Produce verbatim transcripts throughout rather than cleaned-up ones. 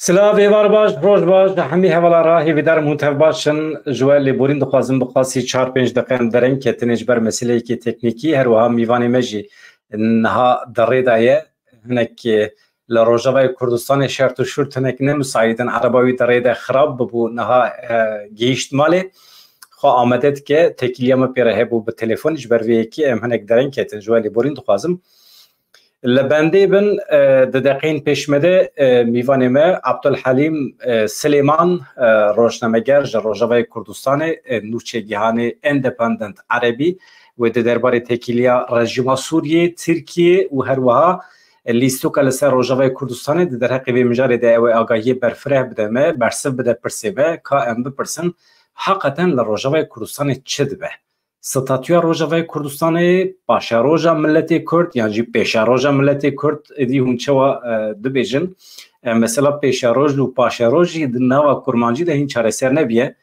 Silav, êvar baş, roj baş, hemî hevala ra hêvîdar im hûn tev baş in. Ji we lêborîn dixwazim, bi qasî çar pênc deqe em dereng ketinê ji ber meseleyekê teknîkî. Her wiha mîvanê me jî niha di rê de ye. Hinek, e, li Rojavayê Kurdistanê şert û şurt hinek ne misaîd in. Ereba wî di rê de xirab bibû, niha, e, gihîşt malê. Xwe amade dike, têkiliya me pê re hebû bi telefon, ji ber vê yekê em hinek dereng ketin. Ji we lêborîn dixwazim. Li bendê bin, e, di deqeyên pêş me de, e, mîvanê me Abdulhelîm, e, Silêman, e, rojnameger ji Rojavayê Kurdistanê, e, nûçegihanê Independent Erebî, wê di derbarê têkiliya rejîma Sûriyê, Tirkiyê û her wiha, e, lîstoka li ser Rojavayê Kurdistanê di derheqê vê mijarê de ew ê agahiyê berfireh bide me, bersiv bide pirsê me, ka em bipirsin, heqeten li Rojavayê Kurdistanê çi dibe? Statûya Rojavayê Kurdistanê, paşeroja miletê Kurd yan jî pêşeroja miletê Kurd, êdî hûn çawa, e, dibêjin? E, mesela pêşeroj û paşeroj jî di nava kurmancî de hîn çareser nebiye.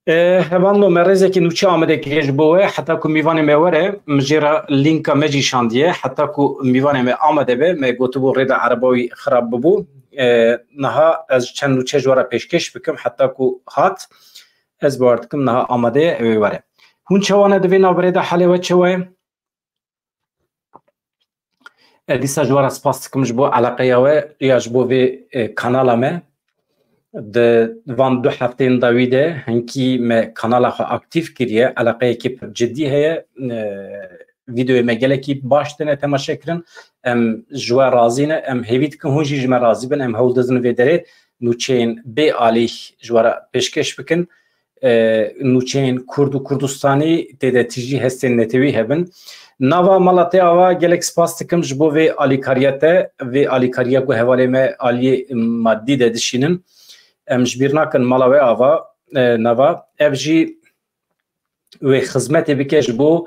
E, hevalno, me rêzekî nûçe amade kiriye ji bo we, heta ku mîvanê me were, min jê re lînka me jî şandiye, heta ku mîvanê me amade be, me gotibû rê de ereba wî xirab bibû. E, niha ez çend nûçe ji we re pêşkêş bikim, heta ku hat, ez bawer dikim niha amade ye, ew ê were. Hûn çawa ne di vê navberê de, halê we çawa ye? E, dîsa ji we re spas dikim ji bo eleqeya we ya ji bo vê, e, kanala me. Di van du hefteyên dawî de hinkî me kanala xwe aktîf kiriye, eleqeyekî pir cidî heye. E, vîdeoyê me gelekî baş têne temaşe kirin. Em ji we razî ne, em hêvî dikin hûn jî ji me razî bin. Em hewl didin vê derê nûçeyên bê alî ji we re pêşkêş bikin. E, nûçeyên Kurd û Kurdistanî tê de tijî hestên netewî hebin. Nava mala te ava, gelek spas dikim ji bo vê alîkariya te, vê alîkariya ku hevalê me aliyê madî de dişînin. Em ji bîr nakin mala we ava, e, nava. Ev jî wê xizmetê bike ji bo,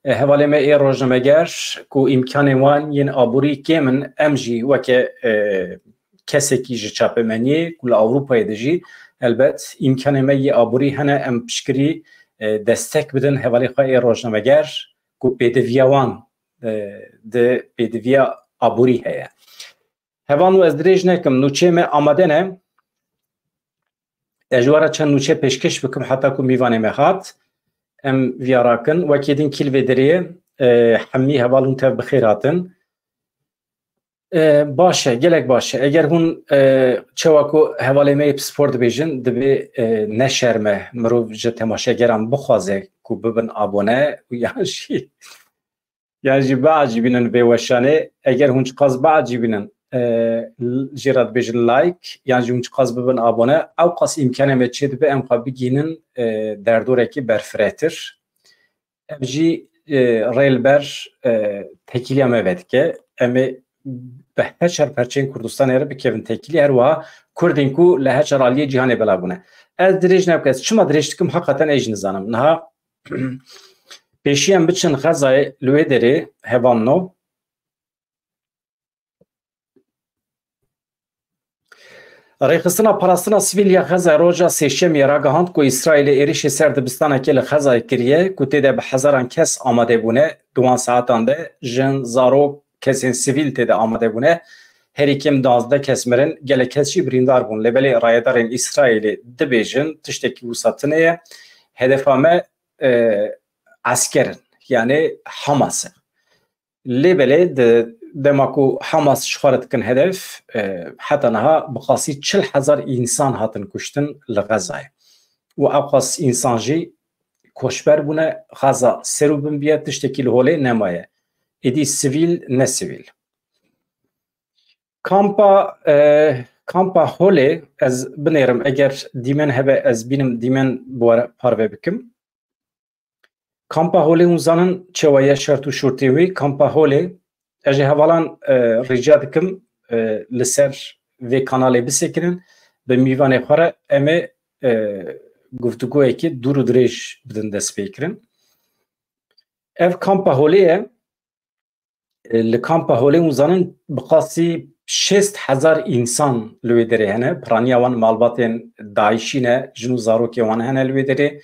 e, hevalê me ê rojnameger ku îmkanên wan yên aborî kêm in, em jî weke, e, kesekî ji çapemeniyê ku li Ewropayê dijî, helbet îmkanê me yê aborî hene, em piştgirî, e, destek bidin hevalê xwe ê rojnameger ku pêdiviya wan, e, di pêdiviya aborî heye. Hevalno, ez dirêj nekim, nûçeyê me amade ne. Ez ji we re çend nûçe pêşkêş bikim heta ku mîvanê me hat. Em viya rakin. Wekî din kî li vê derê ye, e, hemî heval hûn tev bi xêr hatin. E, baş e, gelek baş e. Eger hûn, e, çawa ku hevalê me yê pispor dibêjin, divê, e, ne şerm e mirov ji temaşegeran bixwaze ku bibin abone û yan jî, yan jî biecibînin vê weşanê. Eger hûn çiqas biecibînin, e, l-, jê re dibêjin like, yan jî hûn çiqas bibin abone, ewqas îmkanê me çêdibe em xwe bigihînin, e, derdorekî berfirehtir. Ev jî, e, rê li ber, e, têkiliya me vedike. Em ê bi her çar perçeyên Kurdistanê re bikevin têkilî, her wiha Kurdên ku li her çar aliyê cîhanê belav bûne. Ez dirêj nebike, ez çima dirêj dikim, heqeten ê jî nizanim. Niha pêşî em biçin Xezayê, li wê derê hevalno. Rêxistina Parastina Sivîl ya Xezayê roja Sêşemiyê ragihand ku Îsraîlê êrişê ser dibistanekê li Xezayê kiriye ku tê de bi hezaran kes amade bûne. Di wan saetan de jin, zarok, kesên sivîl tê de amade bûne. Herî kêm duwazdeh kes mirin, gelek kes jî birîndar bûn. Lê belê rayedarên Îsraîlê dibêjin tiştekî wisa tune ye. Hedefa me, e, esker in, yani Hamas e. Lê belê di dema ku Hamas ji xwe re dikin hedef, e, heta niha bi qasî çil hezar însan hatin kuştin li Xezayê. Û ewqas însan jî koçber bûne, Xeza ser û bin bûye, tiştekî li holê nemaye. Êdî sivîl, ne sivîl. Kampa, e, kampa Holê ez binêrim, eger dîmen hebe ez bînim dîmen bi we re parve bikim. Kampa Holê hûn zanin çawa ye, şert û şurtê wî? Kampa Holê, ez ji hevalan, e, rica dikim, e, li ser vê kanalê bisekinin, bi mîvanê xwe re em ê, e, guftûgoyekê dûr û dirêj bidin destpêkirin. Ev Kampa Holê ye. E, li Kampa Holê hûn zanin bi qasî şêst hezar însan li wê derê hene. Piraniya wan malbatên DAIŞî ne, jin û zarokê wan hene li wê derê.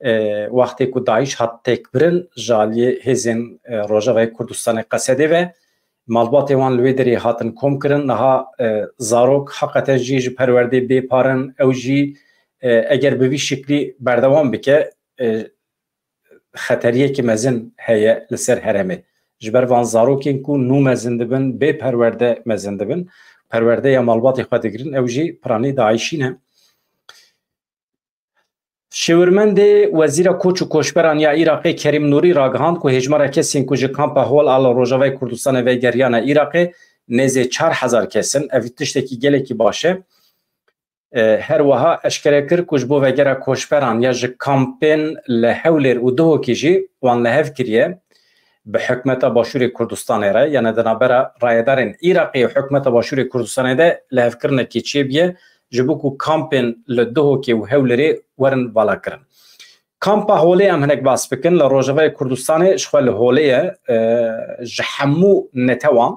E, wextê ku DAIŞ hat têkbirin ji aliyê hêzên, e, Rojavayê Kurdistanê Qesedê ve, Malbatê wan li wê derê hatin kom kirin. Niha, e, zarok heqeten jî ji perwerdê bê par in. Ew jî, e, eger bi vî şiklî berdewam bike, e, xeteriyekî mezin heye li ser herêmê. Ji ber van zarokên ku nû mezin dibin, bê perwerde mezin dibin, perwerdeya malbatê xwe digirin, ew jî piranî DAIŞî ne. Şêwirmendê Wezîra Koç û Koçberan ya Iraqê Kerîm Nûrî ragihand ku hêjmara kesên ku ji kampa Hol a li Rojavayê Kurdistanê vegeriyane Iraqê nêzê çar hezar kes in. Ev tiştekî gelekî baş e. E, her wiha eşkere kir ku ji bo vegera koçberan ya ji kampên li Hewlêr û Duhokê jî wan li hev kiriye bi hikûmeta Başûrê Kurdistanê re, yani di navbera rayedarên Iraqê û hikûmeta Başûrê Kurdistanê de lihevkirinekê çêbûye, ji bo ku kampên li Duhokê û Hewlêrê werin valakirin. Kampa Holê em hinek behs bikin, li Rojavayê Kurdistanê ji xwe li Holê ye, e, ji hemû netewan,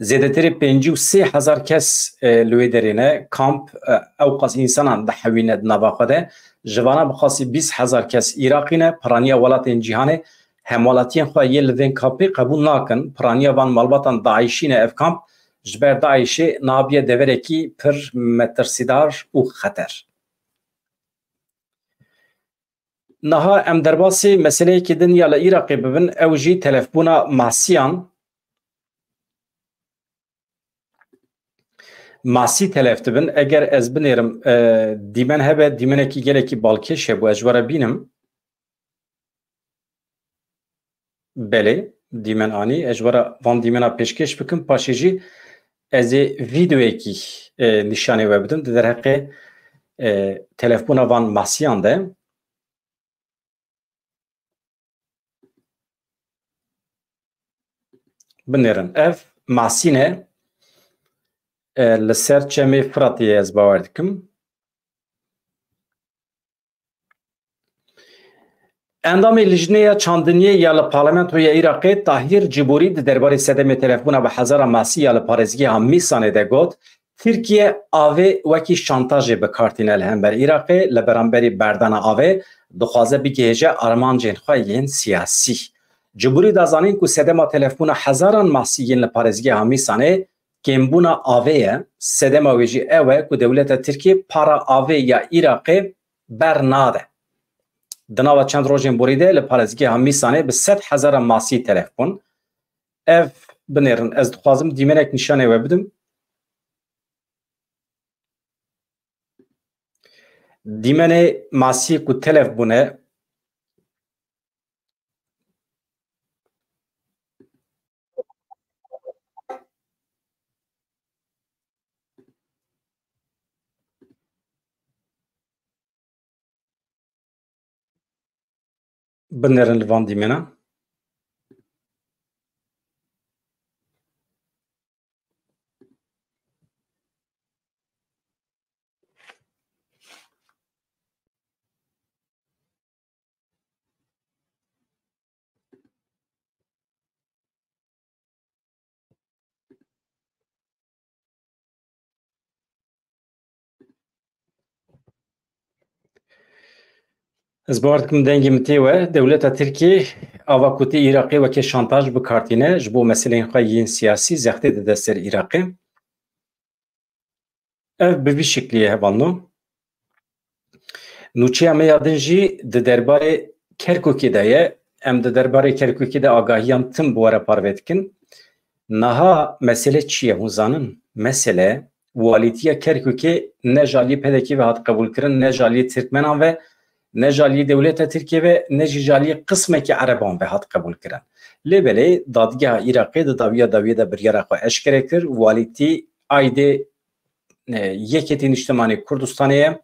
zêdetirî pêncî û sê hezar kes, e, li wê derê ne. Kamp, e, ewqas însanan dihewîne di nava xwe de. Ji vana bi qasî bîst hezar kes Iraqî ne. Piraniya welatên cîhanê hemwelatiyên xwe yê li vên kampê qebûl nakin. Piraniya van malbatan DAIŞî ne ev kamp. Ji ber DAIŞê niha bûye deverekî pir metirsîdar û xeter. Niha em derbasî meseleyekî din ya li Iraqê bibin, ew jî telefbûna Masiyan. Masî telef dibin. Eger ez binêrim, e, dîmen hebe, dîmenekî gelekî balkêş hebû, ez ji we re bînim. Belê, dîmen anî. Ez ji we re van dîmena pêşkêş bikim. Paşê jî ez ê vîdeoyekî, e, nîşanê we bidim. Di derheqê, e, telefbûna van masiyan de. Binêrin. Ev masî ne, e, li ser çemê Firatê ye, ez bawer dikim. Endamê Lijneya Çandiniyê ya li Parlamentoya Iraqê Tahîr Cibûrî di derbarê sedemê telefbûna bi hezara masî ya li parêzgeha Mîsanê de got, Tirkiye avê wekî şantajê bi kar tîne li hember Iraqê, li beramberî berdana avê dixwaze bigihêje armancên xwe yên siyasî. Cibûrî da zanîn ku sedema telefbûna hezaran masî yên li parêzgeha Mîsanê kêmbûna avê ye. Sedema wê jî ew e ku dewleta Tirkiyê para avê ya Iraqê bernade. Di nava çend rojên borî de li parêzgeha Mîsanê bi sed hezara masî telef bûn. Ev binêrin, ez dixwazim dîmenek nîşanê we bidim. Dîmenê masî ku telef bûne, binêrin li van dîmena. Ez bawer dikim dengê min tê we. Dewleta Tirkiyê ava ku tê Iraqê weke şantaj bi kar tîne, ji bo meseleyên xwe yên siyasî zextê dide ser Iraqê. Ev bi vî şiklî ye, hevalno. Nûçeya me ya din jî di derbarê Kerkûkê de ye. Em di derbarê Kerkûkê de agahiyan tim bi we re parve dikin. Niha mesele çi ye, hûn zanin? Mesele, walîtiya Kerkûkê ne ji aliyê P D K ve hat qebûlkirin, ne ji aliyê Tirkmenan ve, ne ji aliyê dewleta Tirkiyê ve, ne jî ji aliyê qismekî ereban ve hat qebûlkirin. Lê belê dadgeha Iraqê di dawiya dawiyê de biryara xwe eşkere kir, walîtî aydê, e, Yekêtî Niştimanî Kurdistanê ye,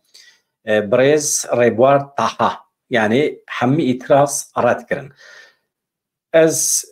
e, birêz Rêbuar Taha. Yanî hemî îtiraz red kirin. Ez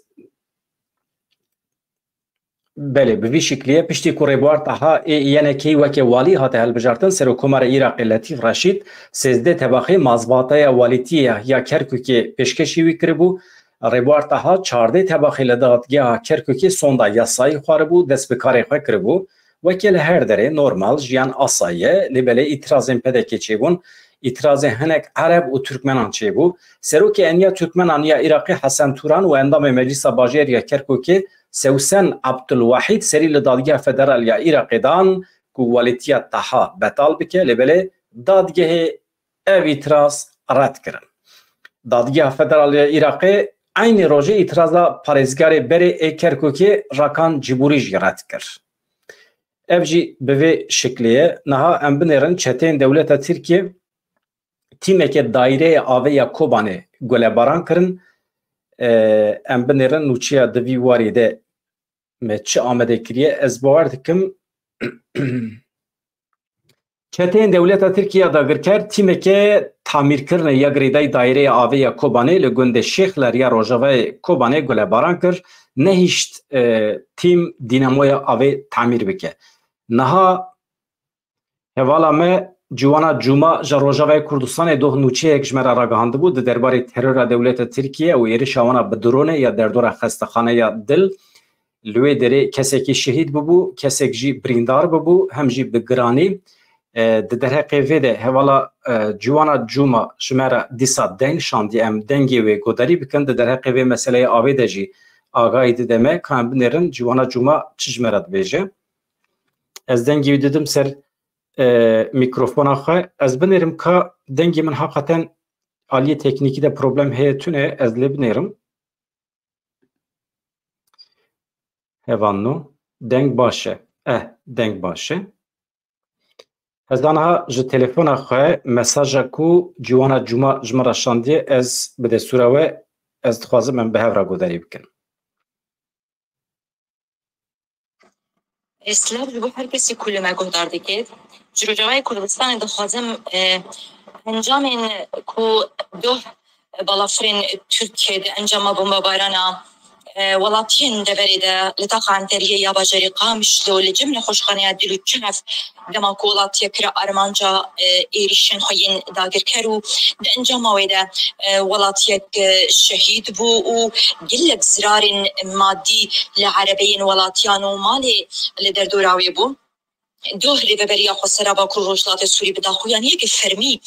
Belê, bi vî şiklî ye. Piştî ku Rêbuar Taha ê Y N K'yî weke walî hate hilbijartin, Serokkomara Iraqê Letîf Reşîd sêzdeh tebaxê mazbataya walîtiyê ya Kerkûkê pêşkêşî wî kiribû. Rêbuar Taha çardeh tebaxê li dadgeha Kerkûkê sonda yasayî xwaribû, dest bi karê xwe kiribû. Weke li her derê normal jiyan asayî ye, lê belê îtirazên P D K çêbûn. îtirazê hinek Ereb û Tirkmenan çêbû. Serokê Eniya Tirkmenan ya Iraqê Hesen Turan û endamê Meclisa Bajêr ya Kerkûkê Sewsen Abdulwahîd serî li Dadgeha Federal ya Iraqê dan ku welêtiya Taha betal bike, lê belê dadgehê ev îtiraz red kirin. Dadgeha Federal ya Iraqê eynî rojê îtiraza parêzgarê berê ê Kerkûkê Rakan Cibûrî jî red kir. Ev jî bi vê şiklê ye. Niha em binêrin çeteyên dewleta Tirkiye tîmeke daîreyê avê ya Kobanê gulebaran kirin. Em binêrin nûçeya di vî warî de me çi amade kiriye. Ez bawer dikim çeteyên dewleta Tirkiye ya dagirker tîmeke tamîrkirinê ya girêdayî daîreya avê ya Kobanê li gundê Şêxler ya rojavayê Kobanê gulebaran kir, nehişt e, tîm dînamoya avê tamîr bike. Niha hevala me Ciwana Cuma ji Rojavayê Kurdistanê doh nûçeyek ji me re ragihandibû di derbarê terora dewleta Tirkiye û êrişa wana bi dronê ya derdora xestexaneya dil. Li wê derê kesekî şehîd bibû, kesek jî birîndar bibû, hem jî bi giranî. E, di derheqê vê de hevala e, Ciwana Cuma ji me re dîsa deng şandî, em dengê wê godarî bikin. Di derheqê vê meseleyê avê de jî agahî dide me, ka em binêrin Ciwana Cuma çi ji me re dibêje. Ez dengê wî didim ser e, mîkrofona xwe. Ez binêrim ka dengê min heqeten aliyê teknîkî de problem heye tune, ez lê binêrim. Hevalno, deng baş e. Eh, deng baş e. Ez aniha ji telefona xwe mesaja ku Ciwana Cuma ji min re şandiye, ez bi destûra we, ez dixwazim em bi hev re guhdarî bikin. Silav ji bo her kesî ku li me guhdar dike. Ji Rojavayê Kurdistanê dixwazim, e, encamên ku doh balafirên Tirkiyê di encama bombebarana, e, welatiyên deverê de li taxa Enteriyê ya bajarê Qamişlo li cem nexweşxaneya dil û çav dema ku welatiye kire armanca, e, êrîşên xwe yên dagirker û di encama wê de, e, welatiyek, e, şehîd bû û gelek zirarên madî li erebeyên welatiyan û malê li derdora wê bû. Doh rêveberiya xwesera Bakur Rojhilatê Sûrî bi daxuyaniyeke fermî,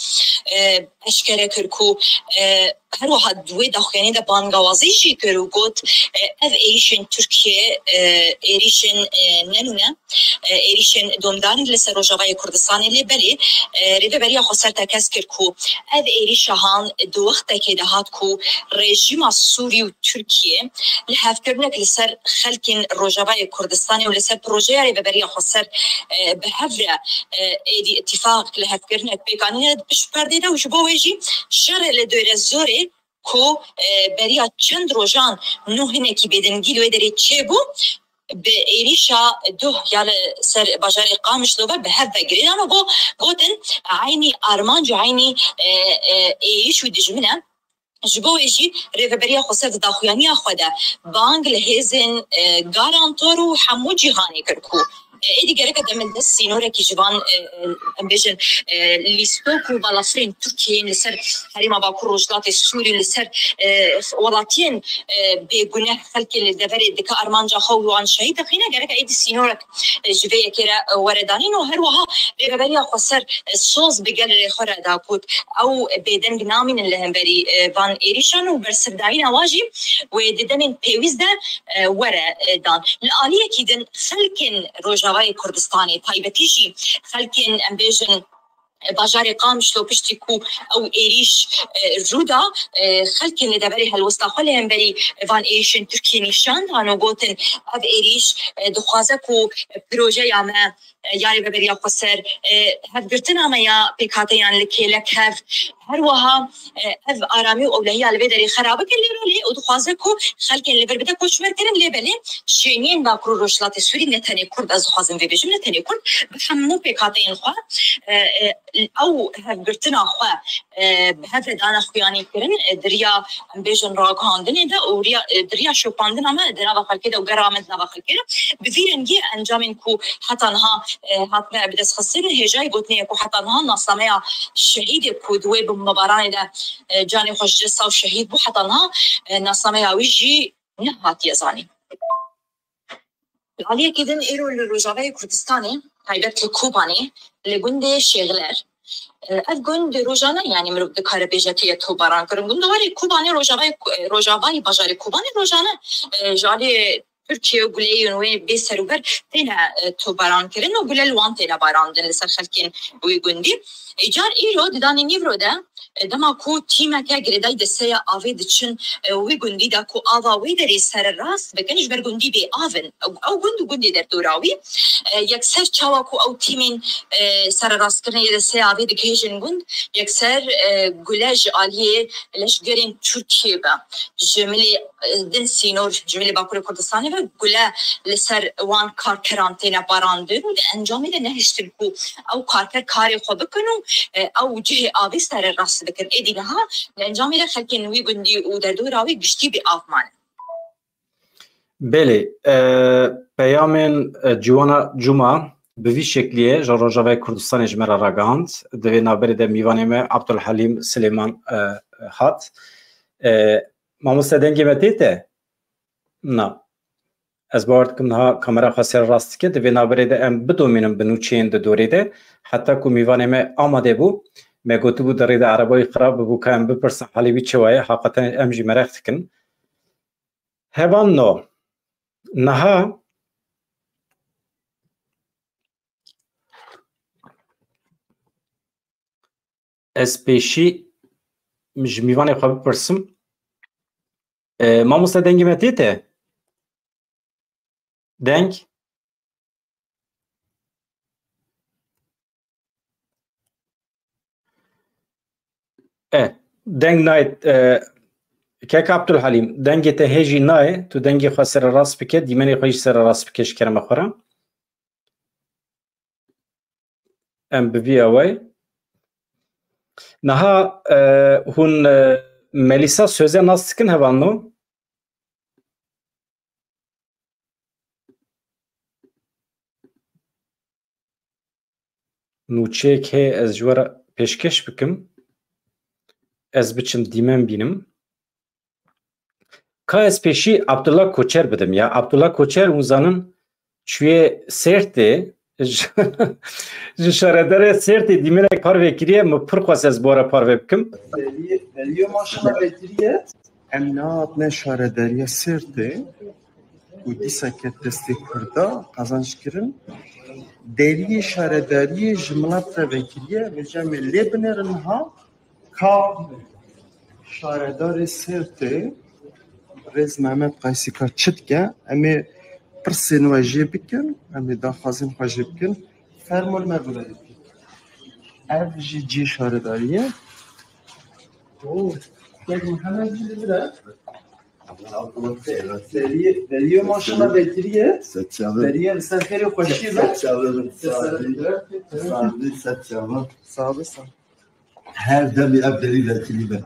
e, eşkere kir ku, e, her wiha di wê daxuyaniyê de bangawazî jî kir û got, e, ev êrîşên Tirkiye, e, êrîşên, e, ne nû ne, e, êrîşên domdar in li ser Rojavayê Kurdistanê, lê belê, e, rêveberiya xweser tekez kir ku ev êrîşa han di wextekê de hat ku rejîma Sûrî û Tirkiye li hevkirinek li ser xelkên Rojavayê Kurdistanê û li ser projeya Rêveberiya Xweser, e, bi hev re, e, êdî îtîfaq li hevkirinek pêk anîne, di pişt perdê de û ji bo wê jî şerê li dêrezorê ku, e, beriya çend rojan nû hinekî bêdengî li wê derê çêbû, bi êrîşa doh ya li ser bajarê Qamişlo ve bi hev ve girêdan û got, gotin, eynî armanc û eynî, e, e, êrîş û dijmin e. Ji bo wê jî Rêveberiya Xweser di daxuyaniya xwe de bang li hêzên, e, garantor û hemû cîhanê kir ku, e, êdî gereke demildest sînorekî ji van, e, e, em bêjin, e, lîstok û balafirên Tirkiyeyên li ser Herêma Bakur Rojhilatê Sûrî, li ser, e, welatiyên, e, bêguneh, xelkên li deverê dike armanca xwe û wan şehîd dixîne, gereke êdî sînorek, e, ji vê yekê re, e, were danîn û her wiha Rêveberiya Xweser, e, soz bi gelê xwe re da got, ew bêdeng namînin li hemberî, e, van êrîşan û bersivdayîna wan jî wê di demên pêwîst de, e, were, e, dan. Li aliyekî din xelkên Rojavayê Kurdistanê, taybetî jî xelkên, em bêjin, e, bajarê Qamişlo piştî ku ew êrîş, e, rû da, e, xelkên li deverê helwesta xwe li hemberî van êrîşên Tirkiyê nîşan dan û gotin, ev êrîş, e, dixwaze ku projeya me, e, ya Rêveberiya Xweser, e, hevgirtina me ya pêkhateyan li kêlek hev, her wiha, e, ev aramî û ewlehiya li vê derê xera bike, lê belê û dixwaze ku xelkên li vir bide koçberkirin, lê belê şêniyên Bakur û Rojhilatê Sûrî, ne tenê Kurd, ez dixwazim vê bêjim, ne tenê Kurd, bi hemû pêkhateyên xwe, e, e, ew hevgirtina xwe, e, bi hev re dane xuyanîkirin, e, di riya, em bêjin, ragihandinê de û riya, e, di riya şopandina me di nava xelkê de û gera me di nava xelkê de. Bi vî rengî encamên ku heta niha, e, hatine bidestxistin, hêjayî gotinê ye ku heta niha nasnameya şehîdê ku di wê bombebaranê de, e, canê xwe ji dest da û şehîd bû, heta niha, e, nasnameya wî jî nehatiye zanîn. Li aliyekî din, îro li Rojavayê Kurdistanê, taybet li Kobanê, li gundê Şêxler, E, ev gund rojane, yanî mirov dikare bêje tê tobaran kirin. Gundewarê Kobanê, Rojavayê, Rojavayê bajarê Kobanê rojane, e, ji alî Tirkiye û guleyên wê bê serûber têne, e, tobaran kirin û gule li wan têne barandin li ser xelkên wê gundî. Îcar îro di danê nîvro de, e, dema ku tîmeke girêdayî desteya avê diçin, e, wê gundî de ku ava wê derê sererast bikin, ji ber gundî bê av in. Ew gund û gundê derdora wî, e, yekser çawa ku ew tîmên, e, sererastkirinê yê desteya avê digihêjin gund, yekser, e, gule ji aliyê leşgerên Tirkiyê ve ji milê, e, din sînor, ji milê Bakurê Kurdistanê ve gule li ser wan karkeran têne barandin û di encamê de nehiştin ku ew karker karê xwe bikin û, e, ew cihê avê sererast bikin. Êdî niha di encamê de xelkên wî gundî û derdora wî giştî bê av mane. Belê, e, peyamên, e, Ciwana Cuma bi vî şeklî ye, ji Rojavayê Kurdistanê ji me re ragihand. Di vê navberê de mîvanê me Abdulhelîm Silêman, e, hat. E, mamoste, dengê me tê te? Na. Ez bawer dikim niha kamera xwe sererast dike. Di vê navberê de em bidomînin bi nûçeyên di dorê de. Heta ku mîvanê me amade bû, me gotibû di rê de erebeyê xirab bibû, ka em bipirsin halê wî çawa ye. Heqeten em jî mereq dikin. Hevalno, niha ez pêşî ji mîvanê xwe bipirsim. E, mamoste, dengê me tê te? Deng? E, deng nayê, e, kek Abdulhelîm, dengê te hê jî nayê, tu dengê xwe sererast bike, dîmenê xwe jî sererast bike ji kerema xwe re. Em bi vî awayî. Niha, e, hûn, e, Melîsa Söze nas dikin, hevalno? Nûçeyek heye ez ji we re pêşkêş bikim. Ez biçim dîmen bînim. Ka ez pêşî Abdullah Koçer bidim ya. Abdullah Koçer, hûn zanin, çûye Sêrtê, ji, ji şaredarê Sêrtê dîmenek parve kiriye, min pir xwest ez bi we re parve bikim. Belî, belî, maşallah vekiriye. Em nehatine şaredariya Sêrtê û dîsa ket destê Kurda qazanc kirin. Deriyê şaredariyê ji milet re vekiriye, vêca em ê lê binêrin niha ka şaredarê Sêrtê Rêz Mehmet Qaysî ka çi dike, em ê pirsên we jê bikin, em ê daxwazên xwe jê bikin. Fermûn me bûne. Ev jî cihê şaredariyê. Oo, Kek Mihemed jî li vir e. Deriyê, deriyê maşallah vekiriye. Setçavin. Deriyê li ser xêrê xweşiyê be. Setçavin. Sağ ol, sağ ol. Sağ ol. Her demê ev derî vekirî be.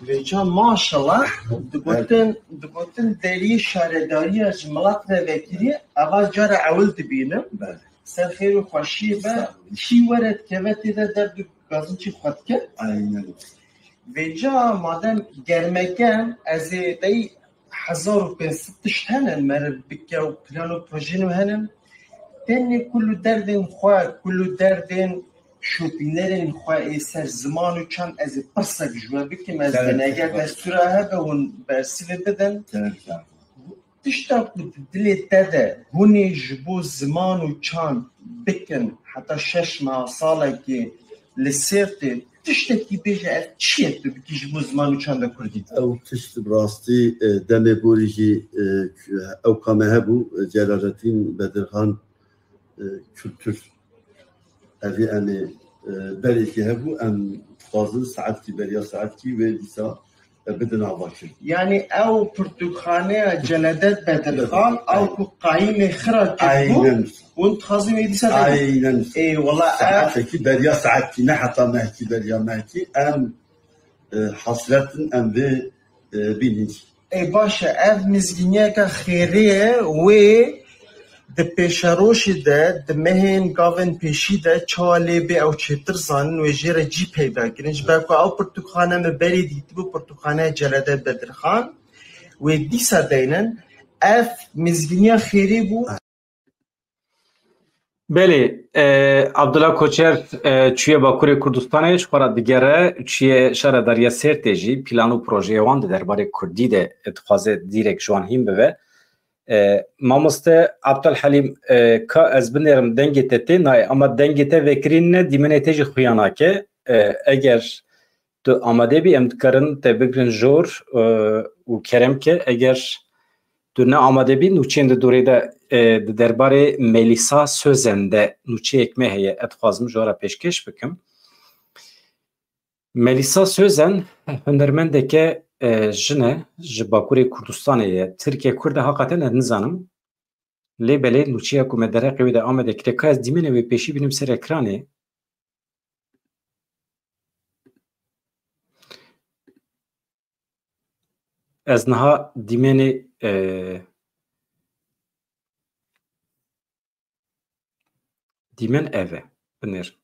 Vêca maşallah, digotin, digotin deriyê şaredariya ji milet re vekirî, eva cara ewil dibînim. Belê. Ser xêr û xweşiyê be, sağ ol, kî were dikeve tê de derb û gazincî xwe dike. Aynen. Vêca madem germeke, ez ê dey hezar û pênc sed tişt hene, meriv bike û plan û projên wî hene. Tenê kul û derdên xwe, kul û derdên şopînerên xwe ê ser ziman û çand ez ê pirsek ji we bikim, ez, tabii, binege destûra hebe hûn bersivê bidin. Tabii, tabii. Tişta ku di dilê te de hûn ê ji bo ziman û çand bikin heta şeş meha salekê li Sêrtê, tiştekî bêje, ev çi ye tu bikî ji bo ziman û çanda kurdî? Ew tişt bi rastî, e, demê borî jî, e, ew ka me hebû, e, Celalettin Bedirxan, e, Kültür Evî em ê, e, berê jî hebû, em dixwazin saetkî, beriya saetkî wê dîsa, e, bidin avakirin. Yanî ew pirtûkxaneya Celadet Bedirxan, ew ku qayîmê xira kiribû, aynen, hûn dixwazin wê dîsa bidin? Aynen. Ê, wela ev saetekî, beriya saetkî, ne heta mehkî, beriya mehkî, em, e, hasret in, em vê, e, bînin jî. Ê, baş e, ev mizgîniyeke xêrê ye, wê di pêşerojê de, di mehên gavên pêşî de çawa lê bê ew çêtir zanin, wê jê re cî peyda kirin. Ji ber ku ew pirtûkxane min berê dîtibû, pirtûkxaneya Celadet Bedirxan, wê dîsa deynin. Ev mizgîniya xêrê bû. Belê, e, Abdullah Koçer, e, çûye Bakurê Kurdistanê, ji xwe re digere, çûye şaredariya Sêrtê jî, plan û projeyê wan di derbarê Kurdî de, e, dixwaze dîrek ji wan hîn bibe. E, mamoste Abdulhalim, e, ka ez binêrim dengê te tê nayê, ama dengê te vekirî ne, dîmenê te jî xuya nake. E, eger tu amade bî, em dikarin te bigirin jor, e, û kerem ke, eger tu ne amade bî, nûçeyên di dorê de, e, di derbarê Melîsa Sözen de nûçeyek me heye, ez dixwazim ji we re pêşkêş bikim. Melîsa Sözen hunermendeke, e, jin e, ji Bakurê Kurdistanê ye. Tirk e, Kurd e, haqaten ez nizanim. Lê belê nûçeya ku me dereqê wê de Amedê kire, ka ez dîmenê wê pêşî bînim ser ekranê. Ez niha dîmenê, e, dîmen ev e. Binêr.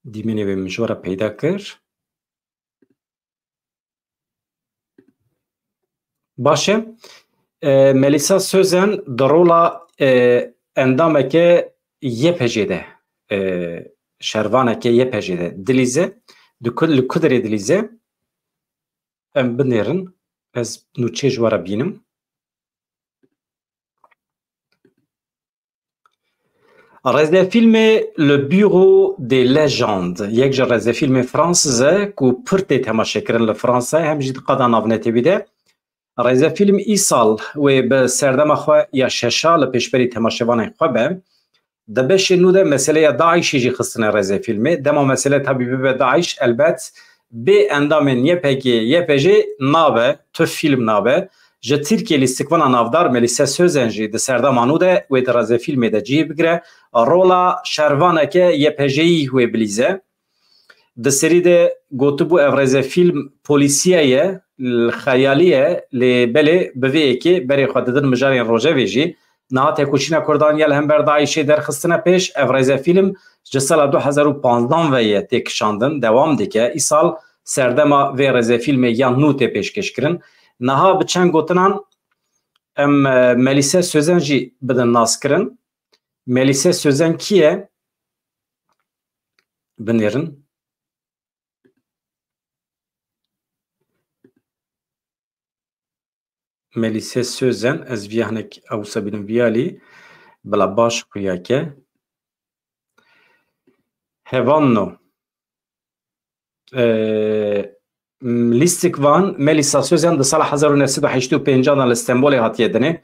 Dîmenê wê min ji we re peyda kir. Baş e. E, Melîsa Sözen di rola, e, endameke Y P J'ê de, e, şervaneke Y P J'ê de dilîze. Di ku, li ku derê dilîze? Em binêrin. Ez nûçê ji we re bînim. Rêzefîlmê Le Bureau des Légendes, yek ji rêzefîlmê Fransız e ku pir tê temaşekirin li Fransa, hem jî di qada navnetewî de. Rêzefîlm îsal wê bi serdema xwe ya şeşa li pêşberî temaşevanên xwe be. Di beşê nû de meseleya DAIŞ'ê jî xistine rêzefîlmê. Dema mesele tabî bibe DAIŞ, elbet bê endamên Y P G, Y P J'ê nabe, tu fîlm nabe. Ji Tirkiyê lîstikvana navdar Melîse Sözen jî di serdema nû de wê di rêzefîlmê de cihê bigire. Rola şervaneke Y P J'yî wê bilîze. Di serî de gotibû ev rêzefîlm polîsiye ye, xeyalî ye, lê belê bi vê yekê berê xwe didin mijarên rojevê jî. Niha tekoşîna Kurdan ya li hember DAIŞ'ê derxistine pêş, ev rêzefîlm ji sala du hezar û panzdan ve ye tê kişandin, dewam dike. Îsal serdema vê rêzefîlmê ya nû tê pêşkêşkirin. Niha bi çend gotinan em, e, Melîse Sözen jî bidin naskirin. Melîse Sözen kî ye? Binêrin. Melîse Sözen, ez viya hinek ewsa bînim viyalî. Bila baş xuya ke. Hevanno. Ee, m-, lîstikvan Melîsa Sözen di sala hezar û neh sed û heştê û pênc de li Stenbolê hatiye dinê.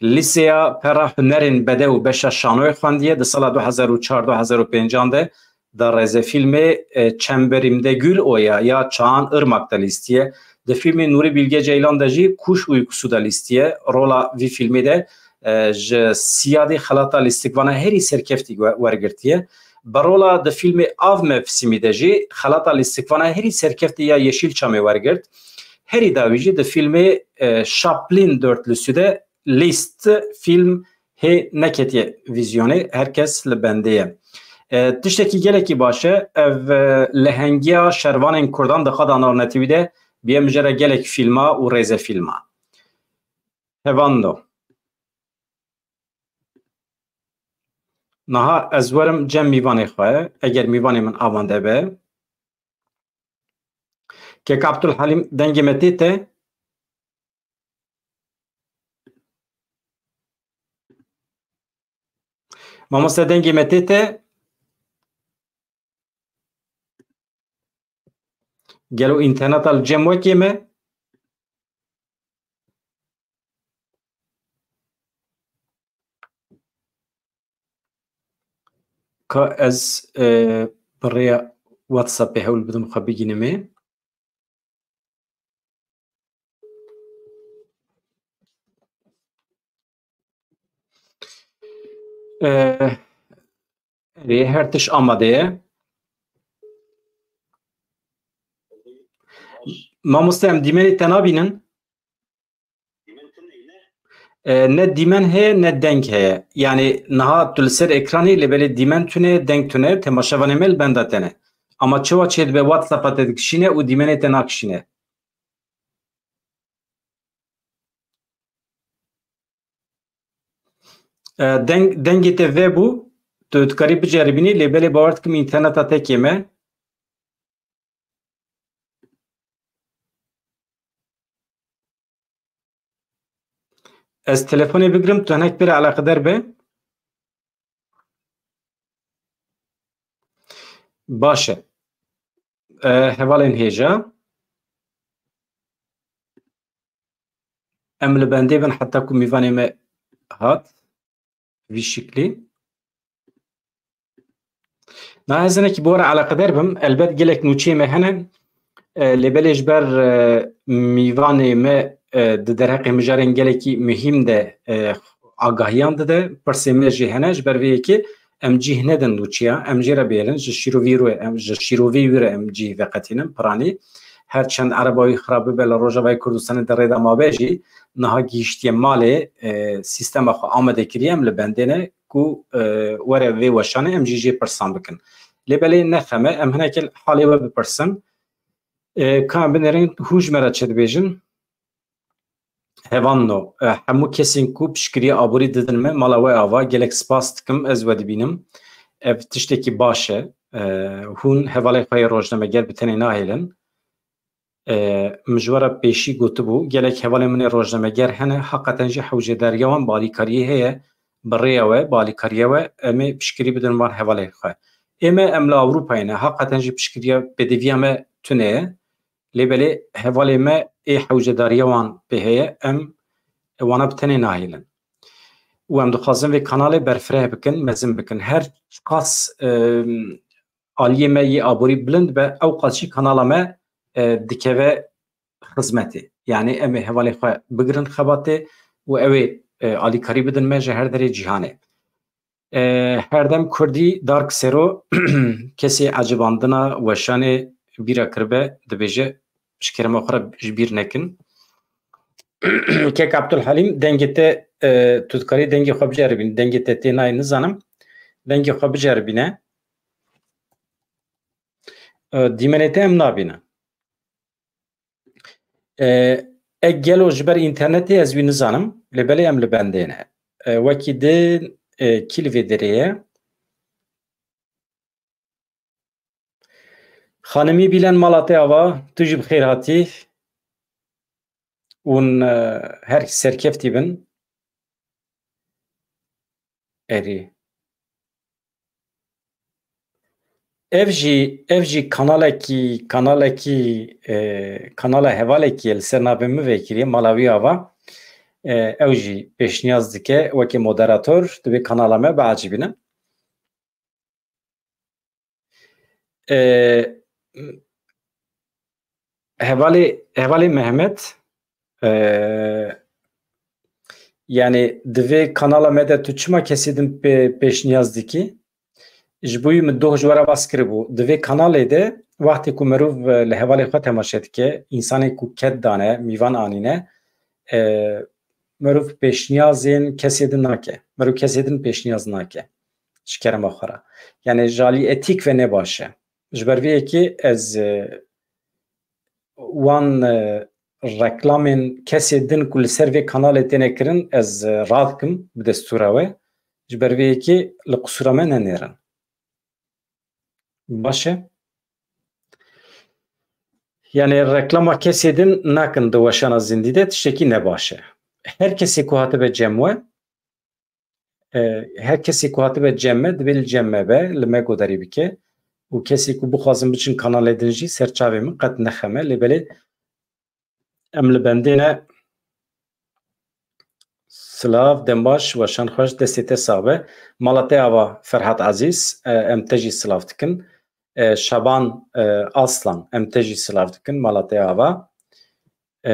Lîseya Pera Hunerên Bedew beşa şanoyê xwendiye. Di sala du hezar û çar du hezar û pênc de di rêzefîlmê, e, Çemberimde Gül Oya ya Çağan Irmak de lîstiye. Di fîlmê Nûrî Bilge Ceylan de jî Kuş Uykusu de lîstiye. Rola vî fîlmê de, e, ji Siyadê xelata lîstikvana herî serkeftî we-, wergirtiye. Bi rola di fîlmê Av Mevsimî de jî xelata lîstikvana herî serkeftî ya Yeşilçamê wergirt. Herî dawî jî di fîlmê, e, Chaplin Dörtlüsü de lîst, fîlm hê neketiye vîzyonê, her kes li bendê ye. E, tiştekî gelekî baş e, ev, e, lehengiya şervanên Kurdan di qada navnetewî de bûye mijara gelek fîlma û rêzefîlma. Hevando. Niha ez werim cem mîvanê xwe, eger mîvanê min amade be. Kek Abdulhalim, dengê me tê te? Mamoste, dengê me tê te? Gelo înterneta li cem we kêm e? Ka ez, e, bi rêya WhatsAppê hewl bidim xwe bigînim ê. E, erê, her tişt amade ye. Mamoste, em dîmenê te nabînin. E, ne dîmen heye, ne deng heye. Yanî niha tu li ser ekranî, lê belê dîmen tune, deng tune, temaşevanê me li benda te ne. Ama çawa çêdibe, WhatsApp-a te dikişîne û dîmenê te nakişîne. E, deng, dengê te vebû, Tu dikarî biceribînî, lê belê bawer dikim înterneta te kêm e. Ez telefonê bigirim, tu hinek pê re eleqedar be. Baş e. E, hevalên hêja. Em li bendê bin heta ku mîvanê me hat. Vî şiklî. Na ez hinekî bi we re eleqedar bim. Elbet gelek nûçeyê me hene. E, lê belê ji ber, e, mîvanê me, e, di derheqê mijarên gelekî muhîm de, e, agahiyan dide. Pirsê me jî hene. Ji ber vê yekê em cîh nedin nûçeya. Em jê re bihêlin. Ji şîrovî re em, ji şîrovî wî re em cîh veqetînin, piranî. Her çend ereba wî xirab bibe li Rojavayê Kurdistanê di rê de mabe jî, niha gihîştiye malê, e, sîstema xwe amade kiriye, em li bendê ne ku, e, were vê weşanê em jî jê pirsan bikin. Lê belê ne xem e, em hinekî halê we bipirsin. E, ka em binêrin, hûn ji me re çi dibêjin? Hevalno, e, hemû kesên ku piştgiriya aborî didin me, mala we ava, gelek spas dikim, ez we dibînim. Ev tiştekî baş e. E, hûn hevalê xwe yê rojnameger bi tenê nahêlin. E, min ji we re pêşî gotibû, gelek hevalên min ê rojnameger hene, heqeten jî hewcedariya wan bi alîkariyê heye, bi rêya we, bi alîkariya we, em ê piştgirî bidin van hevalên xwe. Ê me, em li Ewropayê ne, heqeten jî piştgiriya pêdiviya me tune ye. Lê belê hevalê me ê hewcedariya wan pê heye, em wana bi tenê nahêlin. Û em dixwazin vê kanalê berfireh bikin, mezin bikin. Her çiqas, em, aliyê me yê aborî bilind be, ew qas jî kanala me, e, dikeve xizmetê. Yanî em ê hevalê xwe bigirin xebatê û ew ê, e, alîkarî bidin me ji her derê cîhanê. E, Herdem Kurdî Dark Sero, kesê ecibandina weşanê bîra kiribe, dibêje, ji kerema xwe re ji bîr nekin. Kek Abdulhalim, dengê te, e, tu dikarî dengê xwe biceribînî. Dengê te tê nayê nizanim. Dengê xwe biceribîne. E, dîmenê te em nabînin. E, e, gelo ji ber înternetê ez wî nizanim, lê belê em li bendê ne. E, wekî din, e, kî li vê derê ye? Xanimî Bîlen, mala te ava, tu jî bi xêr hatî. Hûn, e, her serkeftî bin. Erê. Ev jî, ev jî kanalekî, kanalekî, e, kanala hevalekî ye, li ser navê min vekiriye, mala wî ava. E, ew jî pêşniyaz dike, wekî moderator, di vê kanala me biecibîne. E, hevalê, hevalê Mehmet, e, yani di vê kanala me de tu çima kesê din pê-, pêşniyaz dikî? Ji bo wî min doh ji we re bas kiribû. Di vê kanalê de wextê ku mirov, e, li hevalê xwe temaşe dike, însanê ku ked dane, mîvan anîne, e, mirov pêşniyazên kesê din nake. Mirov kesê din pêşniyaz nake. Ji kerema xwe re. Yani ji alî etîk ve ne baş e. Ji ber vê yekê ez, e, wan, e, reklamên kesê din ku li ser vê kanalê têne kirin, ez, e, rad dikim bi destûra we. Ji ber vê yekê li qisûra me nenêrin. Baş e? Yani reklama kesê din nakin di weşana zindî de, tiştekî ne baş e. Her kesê ku hatibe cem we, e, her kesê ku hatibe cem me, divê li cem me be, li me guhdarî bike. Û kesê ku bixwazin biçin kanalê din jî ser çavê min qet nexeme. Lê belê em li bendê ne. Silav, dem baş, weşan xweş, destê te sax be. Mala te ava Ferhat Ezîz, e, em te jî silav dikin. E, Şaban, e, Aslan, em te jî silav dikin, mala te ava. E,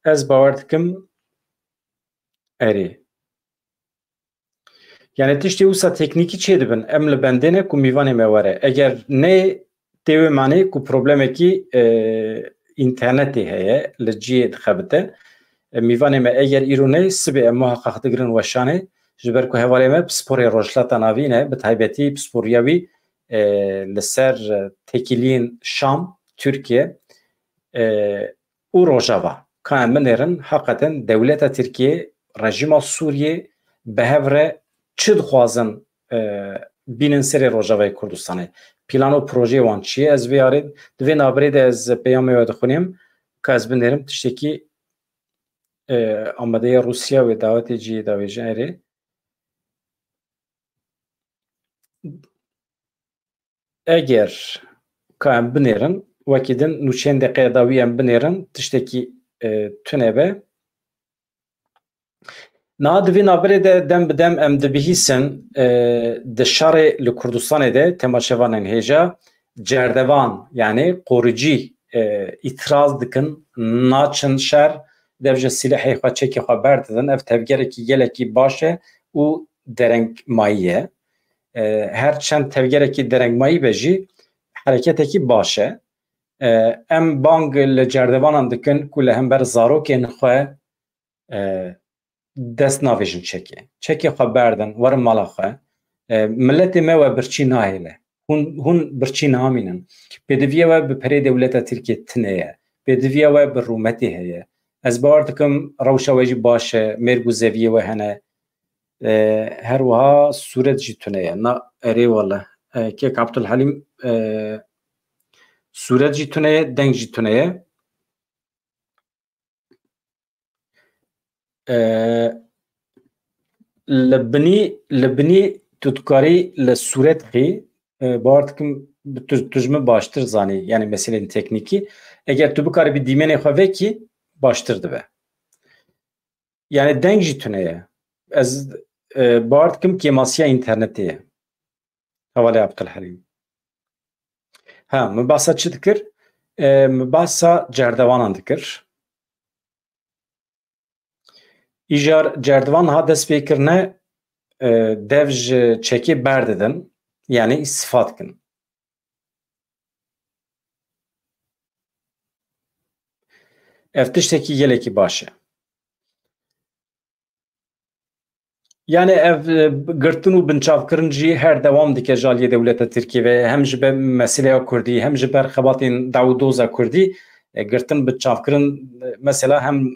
ez bawer dikim, erê. Yani tiştê wisa teknîkî çêdibin, em li bendê ne ku mîvanê me were. Eger ne, tê wê manê ku problemekî, e, înternetê heye, li cihê dixebite. E, mîvanê me eger îro ne, sibê em muheqeq digirin weşanê, ji ber ku hevalê me pisporê Rojhilata Navîn e, bi taybetî pisporiya wî, e, li ser, e, têkiliyên Şam, Tirkiye, e, û Rojava. Ka em binêrin, heqeten dewleta Tirkiye, rejîma Sûriyê bi hev re çi dixwazin, e, bînin serê Rojavayê Kurdistanê. Plan û projeyê wan çi ye? Ez vê yarê, di vê navberê de ez peyamê we dixwînim, ka ez binêrim, tiştekî, e, amadeya Rûsya wê dawetê cihê davêjin erê. Eger ka em binêrin, wekî din nûçeyên deqeya dawî em binêrin, tiştekî, e, tune be. Niha di vî navberê de dem bi dem em dibihîsin, e, di şerê li Kurdistanê de temaşevanên hêja cerdevan, yani qoricî, e, îtiraz dikin, naçin şer, dev ji sîlehê xwe, çekê xwe berdidin. Ev tevgerekî gelekî baş e û derengmayî ye. E, her çend tevgerekî derengmayî be jî, hereketekî baş e. E, em bang li cerdevanan dikin ku li hember zarokên xwe, e, dest navêjin çekê. Çekê xwe berdin, werin mala xwe. E, miletê me we birçî nahêle. Hûn, hûn birçî namînin. Pêdiviya we bi perê dewleta Tirkiyê tune ye. Pêdiviya we bi rûmetê heye. Ez bawer dikim rewşa we jî baş e, mêrg û zeviyê we hene. E, her wiha sûret jî tune ye. Na, erê wele. E, kek Abdulhelîm, e, sûret jî tune ye, deng jî tune ye. E, li binî, li binî tu dikarî li sûret xî, e, bawer dikim tu, tu ji min baştir zanî, yani meselên teknîkî. Eger tu bikarî bi dîmenê xwe vekî, baştir dibe. Yani deng jî tune ye. Ez, e, bawer dikim kêmasiya înternetê ye. Hevalê Abdulhelîm. Ha, min behsa çi dikir? E, min behsa cerdevanan dikir. Îcar cerdevan ha dest pê kirine, e, dev ji çekê berdidin, yani îstifa dikin. Ev tiştekî gelekî baş e. Yani ev, e, girtin û binçavkirin jî her dewam dike ji aliyê dewleta Tirkiyê ve, hem ji ber meseleya Kurdî, hem ji ber xebatên daw û doza Kurdî, e, girtin, binçavkirin, e, mesela hem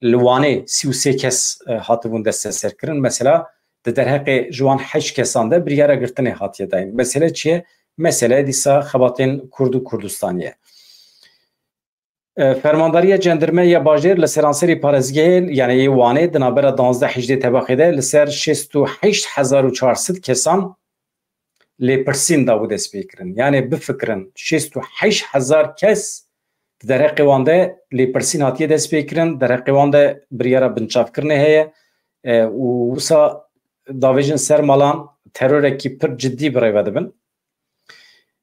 li Wanê sî û sê kes, e, hatibûn desteserkirin. Mesela di derheqê ji wan heşt kesan de biryara girtinê hatiye dayîn. Mesele çi ye? Mesele dîsa xebatên Kurd û Kurdistanî ye. E, Fermandariya Cendirme ya Bajêr li seranserî parêzgehê, yani yê Wanê, di navbera duwazdeh hejdê tebaxê de li ser şêst û heşt hezar û çar sed kesan lêpirsîn dabû destpêkirin. Yani bifikirin, şêst û heşt hezar kes di derheqê wan de lêpirsîn hatiye destpêkirin, derheqê wan de biryara binçavkirinê heye, e, û wisa davêjin ser malan terorekî pir cidî bi rê ve dibin.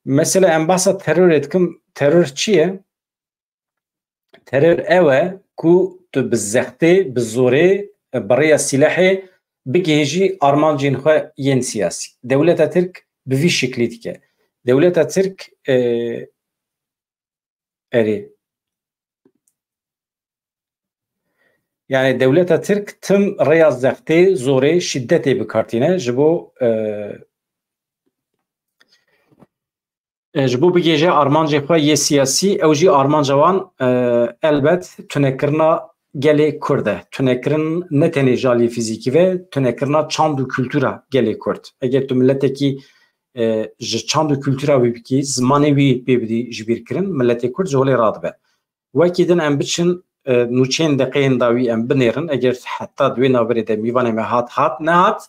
Mesela em behsa terorê dikim, teror çi ye? Teror ew e ku tu bi zextê, bi zorê, bi rêya sîlehê bigihêjî armancên xwe yên siyasî. Dewleta Tirk bi vî şiklî dike. Dewleta Tirk, e, erê. Yani dewleta Tirk tim rêya zextê, zorê, şîdetê bi kar tîne ji bo, e, e, ji bo bigihêje armancê xwe yê siyasî, ew jî armanca wan, e, elbet tunekirina gelê Kurd e. Tunekirin ne tenê ji aliyê fîzîkî ve, tunekirina çand û kultura gelê Kurd. Eger tu miletekî, e, ji çand û kultura wî bikî, zimanê wî pê bidî ji bîr kirin, miletê Kurd ji holê radibe. Wekî din em biçin, e, nûçeyên deqeyên dawî em binêrin. Eger heta di wê navberê de mîvanê me hat, hat, nehat,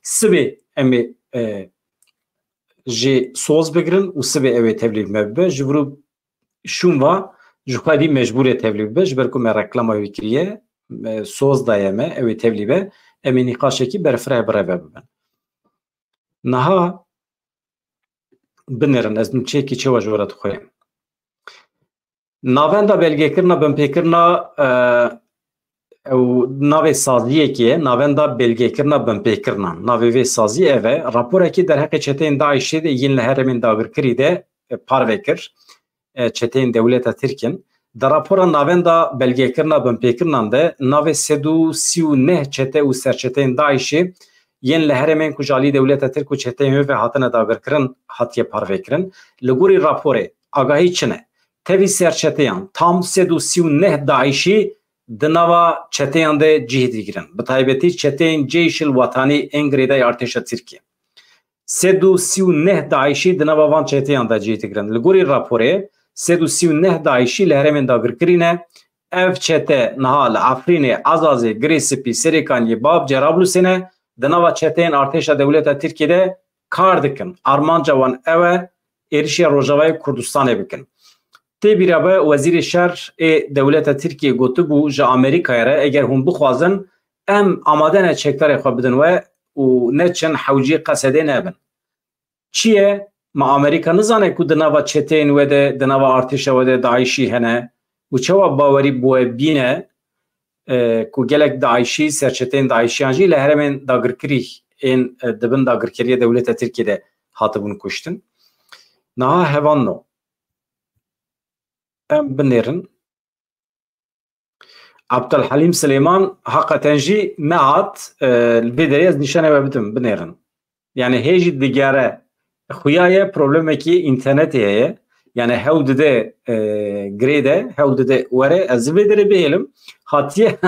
sibê em ê, e, jê soz bigirin û sibê ew ê tevlî bi me bibe. Ji vir û şûn va ji xwe dî mecbûr e tevlî bibe, ji ber ku me reklama wî kiriye, me soz daye me, ew ê tevlî be, em ê nîqaşekî berfireh bi rê ve bibin. Niha binêrin, ez nûçeyekî çawa ji we re dixweyim. Navenda belgekirina binpêkirina, e, ew navê saziyekê ye, navenda belgekirina binpêkirinan. Navê vê saziyê ev e, raporekî derheqê çeteyên DAIŞê de yên li herêmên dagirkirî de, e, parve kir. E, çeteyên dewleta Tirk in. Di rapora navenda belgekirina binpêkirinan de navê sed û sî û neh çete û serçeteyên DAIŞê yên li herêmên ku ji alî dewleta Tirk û çeteyên wê ve hatine dagirkirin hatiye parvekirin. Li gorî raporê agahî çi ne? Tevî serçeteyan tam sed û sî û neh DAIŞî di nava çeteyan de cih digirin. Bi taybetî çeteyên Ceyşil Wetanî ên girêdayî artêşa Tirkiyê. Sed û sî û neh DAIŞî di nava van çeteyan de cih digirin. Li gorî raporê, sed û sî û neh DAIŞî li herêmên dagirkirî ne. Ev çete niha li Efrînê, Ezazê, Girê Spî, Serêkaniyê, Bab, Cerablusê ne. Di nava çeteyên artêşa dewleta Tirkiyê de kar dikin. Armanca wan ew e, êrişê Rojavayê Kurdistanê bikin. Tê bîra be, Wezîrê Şer ê dewleta Tirkiyê gotibû ji Amerîkayê re, eger hûn bixwazin, em amade ne çekdarê xwe bidin we û neçin hewcî Qesedê nebin. Çi ye? Ma Amerîka nizane ku di nava çeteyên we de, di nava artêşa we de DAIŞî hene û çawa bawerî bi we bîne, e, ku gelek DAIŞî, serçeteyên DAIŞiyan jî li herêmên dagirkirî ên, e, di bin dagirkeriya dewleta Tirkiyê de hatibûn kuştin? Niha hevalno. Em binêrin. Abdulhelîm Silêman heqeten jî nehat, e, li vê derê ez nîşanê we bidim, binêrin. Yani hê jî digere. Xuya ye, problemekî înternetê heye. Yani hew dide, e, girê de, hew dide were, ez vê derê bihêlim. Hatiye,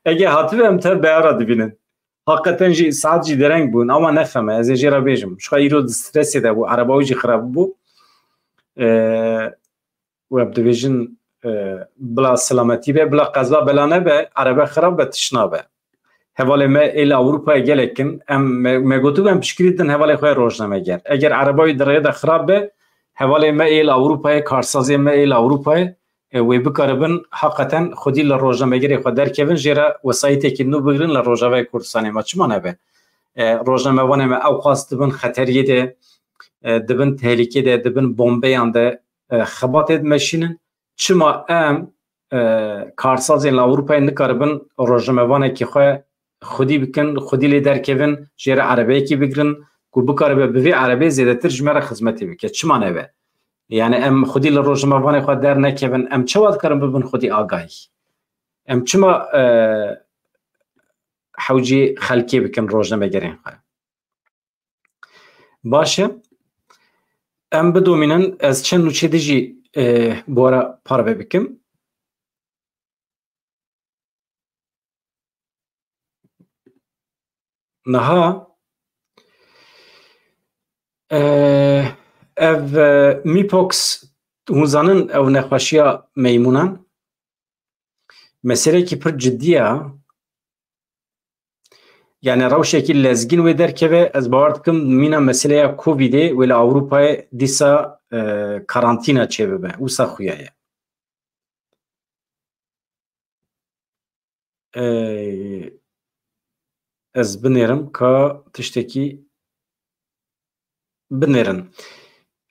ege hatibe em tev beyara dibînin. Heqeten jî saet jî dereng bûn, ama nefeme, ez ê jê re bêjim. Ji xwe îro di stresê de bû, ereba wî jî xirab bû. E, we dibêjin, e, bila selametî be, bila qeza bela nebe, erebe xirab be, tişt nabe. Hevalê me ê li Ewropayê gelek in, em, me, me gotibû em piştgirî din hevalê xwe rojnameger. Eger ereba wî di rêyê de xirab be, hevalê me ê li Ewropayê, karsazê me ê li Ewropayê, e, wê bikaribin heqeten xwedî li rojnamegerê xwe derkevin, jê re wesayîtekî nû bigrin li Rojavayê Kurdistanê me. Çima nebe? E, rojnamevanê me ewqas dibin xeteriyê de, e, dibin tehlîkê de, dibin bombeyan de, e, xebatê dimeşînin. Çima em, e, karsazên li Ewropayê nikaribin rojnamevanekî xwe xwedî bikin, xwedî lê derkevin, jê re erebeyekî bigrin ku bikaribe bi vê erebeyê zêdetir ji me re xizmetê bike? Çima nebe? Yani em xwedî li rojnamevanê xwe dernekevin, em çawa dikarin bibin xwedî agahî? Em çima, e, hewcî xelkê bikin rojnamegerên xwe? Baş e. Em bidomînin, ez çend nûçeyê din jî, e, bi we re parve bikim. Niha, e, ev, e, mpox, hûn zanin ew nexweşiya meymûnan, meseleyekî pir cidî ye. Yani rewşekî lezgîn wê derkeve, ez bawer dikim mîna meseleya Covidê wê li Ewropayê dîsa, e, karantîna çêbibe. Wisa xuya ye. E, ez binêrim ka tiştekî binêrin.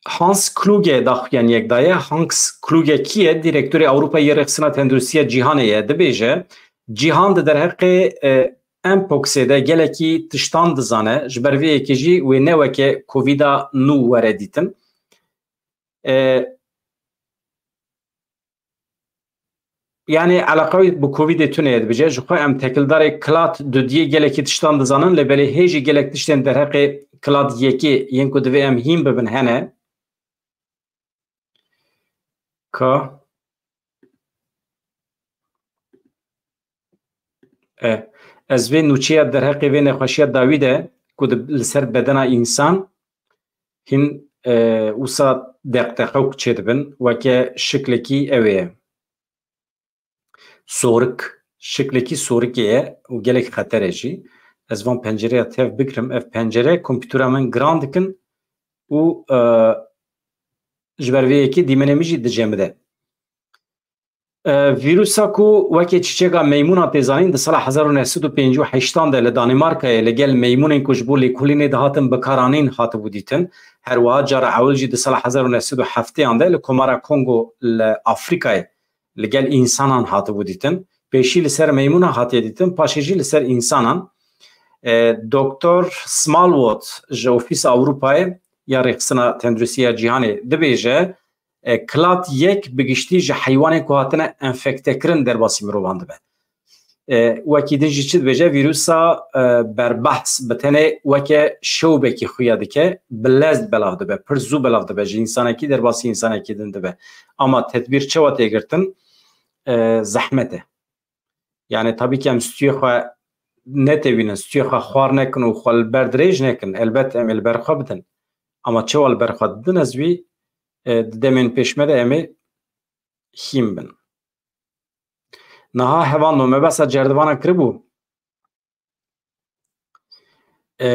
Hans Kluge daxuyaniyek daye. Hans Kluge kî ye? Direktorê Ewropa yê Rêxistina Tenduristiya Cîhanê ye. Dibêje, cîhan di derheqê, e, Mpoxê de gelekî tiştan dizane. Ji ber vê yekê jî wê ne weke Covida nû were dîtin. E, Yani eleqa wî bi Covidê tune ye, dibêje. Ji xwe em tekildarê Clade dudiyê gelekî tiştan dizanin, lê belê hê jî gelek tiştên derheqê Clade yekê yên ku divê em hîn bibin hene. Ka E, ez vê nûçeya derheqê vê nexweşiya dawî de ku di, li ser bedena însan hîn, e, wisa deqdeqewk çêdibin, weke şiklekî ew ê ye. Sorik, şiklekî sorikê ye û gelek xeter e jî. Ez van pencereya tev bigirim. Ev pencere kompîtera min giran dikin û, e, ji ber vê yekê dîmenê min jî dicemide. E, vîrusa ku weke çîçeka meymûnan tê zanîn, di sala hezar û neh sed û pêncî û heştan de li Danîmarkayê li gel meymûnên ku ji bo lêkolînê dihatin bikaranîn hatibû dîtin. Her wiha cara ewil jî di sala hezar û neh sed û heftêyan de li Komara Kongo li Afrîkayê li gel însanan hatibû dîtin. Pêşî li ser meymûnan hatiye dîtin, paşê jî li ser însanan. E, Doktor Smallwood ji Ofîsa Ewropayê ya Rêxistina Tenduristiya Cîhanê dibêje, e, Clade yek bi giştî ji heywanên ku hatine enfektekirin derbasî mirovan dibe. E, wekî din jî çi dibêje? Vîrusa, e, berbehs bi tenê weke şewbekî xuya dike, bi lez belav dibe, pir zû belav dibe, ji însanekî derbasî însanekî din dibe. Ama tedbîr çawa tê girtin? E, zehmet e. Yani tabî ki em stûyê xwe netewînin, stûyê xwe xwar nekin û xwe li ber dirêj nekin. Elbet em ê li ber xwe bidin. Ama çawa li ber xwe didin, ez wî, e, di demên pêş me de em ê hîn bin. Niha hevalno, me behsa cerdevanan kiribû. E,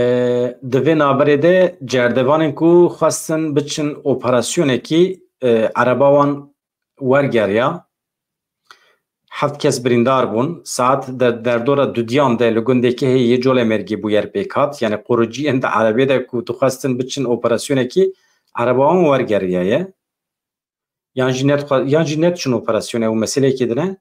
di vê navberê de cerdevanên ku xwestin biçin operasyonekî, e, ereba wan wergeriya. Heft kes birîndar bûn. Saet de derdora dudiyan de li gundekî heye yê Colemêrgê bûyer pêk hat. Yani qoriciyên di erebê de ku dixwestin biçin operasyonekî, ereba wan wergeriyaye. Yan jî nedixwe-, yan jî nediçin operasyonê, ew meseleyekê din e.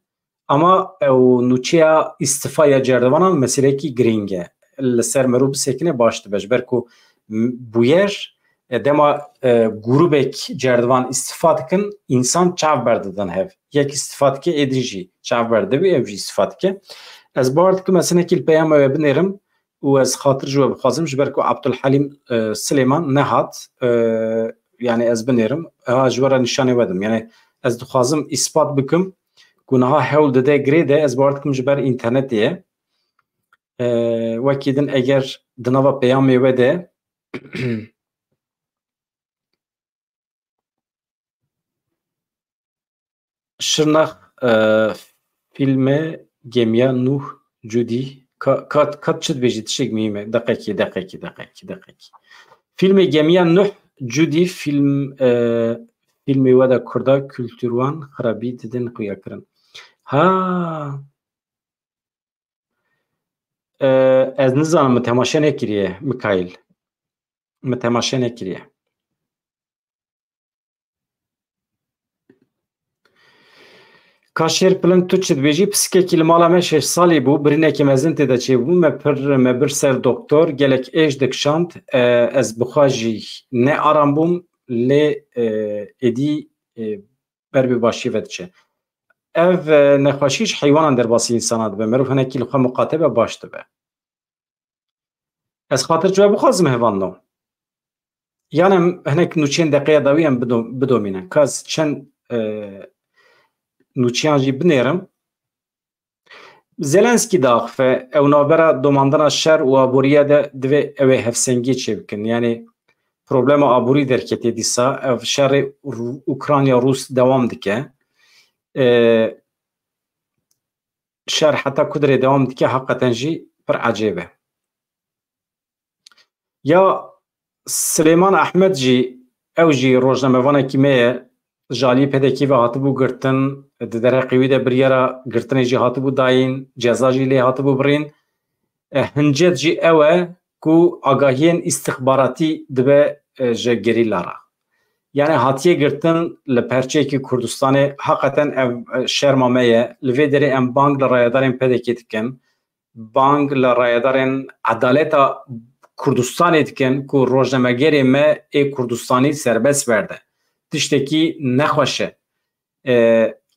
Ama ew nûçeya îstifa ya cerdevanan meseleyekî girîng e. Li ser mirov bisekine baş dibe. Ji ber ku m-, bûyer, e, dema, e, grûbek cerdevan îstifa dikin, însan çav berdidin hev. Yek îstifa dike, ê din jî çav berdibî, ew jî îstifa dike. Ez bawer dikim, ez hinekî li peyama we binêrim û ez xatir ji we bixwazim, ji ber ku Abdulhalim, e, Silêman nehat, e, yani ez binêrim, ha ji we re nîşanê we dim. Yani ez dixwazim îspat bikim ku niha hewl dide girê de, ez bawer dikim ji ber înternetê ye. E, wekî din eger di nava peyamê we de Şirnex, e, filmê Gemiya Nuh Cudî. Ka, ka, ka çi dibêjî, tiştek muhîm e. Deqekî, deqekî, deqekî, deqekî. Filmê Gemiya Nuh Cudî film, e, filmê we de Kurda kultur wan xirabî didin xuya kirin. Ha. E, ez nizanim, min temaşe nekiriye, Mikaîl. Min temaşe nekiriye. Kaşêr Piling, tu çi dibêjî? Pisikekî li mala me şeş salî bû, birînekî mezin tê de çêbû. Me pir, me bir ser doktor, gelek êş dikişand. E, ez bi xwe jî ne aram bûm, lê, e, êdî, e, ber bi başî ve diçe. Ev, e, nexweşî ji heywanan derbasî însana dibe. Mirov hinekî li xwe miqate be, baş dibe. Ez xatir ji we bixwazim, hevalno. Yan em hinek nûçeyên deqeya dawî em bido-, bidomînin. Ka ez çend, e, nûçeyan jî binêrim. Zelenskî diaxife, ew navbera domandina şer û aboriya de divê ew ê hevsengiyê çêbikin. Yani problema aborî derketê dîsa, ev şerê Ru-, Ukrayna-Rûs dewam dike. E, şer heta ku dirê dewam dike, heqeten jî pir ecêb e. Ya Silêman Ehmed jî, ew jî rojnamevanekî me ye, ji aliyê P D K'ê ve hatibû girtin, di derheqê wî de biryara girtinê jî hatibû dayîn, ceza jî lê hatibû birîn. E, hincet jî ew e ku agahiyên îstixbaratî dibe, e, ji gerîla re. Yani hatiye girtin li perçeyekî Kurdistanê, heqeten ev, e, şerma me ye. Li vê derê em bang li rayedarên P D K'ê dikin, bang li rayedarên edaleta Kurdistanê dikin ku rojnamegerê me ê Kurdistanî serbest berde. Tiştekî nexweş e. E,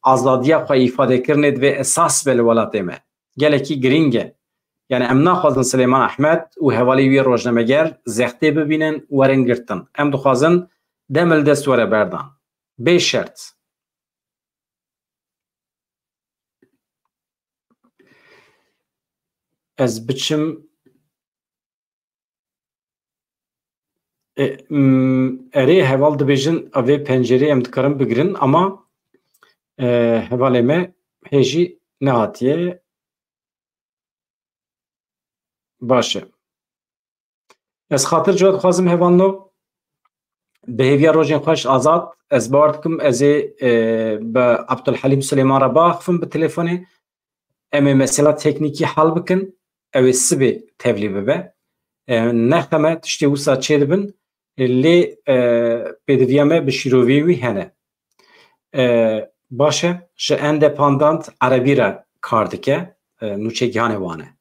azadiya xwe îfadekirinê divê esas be li welatê me. Gelekî girîng e. Yani em naxwazin Silêman Ehmed û hevalê wî rojnameger zextê bibînin, werin girtin. Em dixwazin dem li dest were berdan. Bê şert. Ez biçim, e, m, erê, heval dibêjin, a vê pencerê em dikarin bigirin, ama, e, hevalê me hê jî nehatiye. Baş e. Ez xatir ji we dixwazim, hevalno. Bi hêviya rojên xweş, Azad. Ez bawer dikim ez ê, e, bi Abdulhelîm Silêman re biaxifim bi telefonê. Em ê mesela teknîkî hal bikin. Ew ê sibê tevlî bibe. E, nexeme tiştê wisa çêdibin. E, lê, e, pêdiviya me bi şîroviyê wî hene. E, baş e, ji Independent Erebî re kar dike. E, nûçegihanê wan e.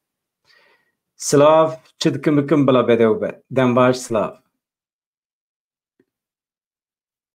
Silav, çi dikim bikim bila bedew be. Dem baş, silav.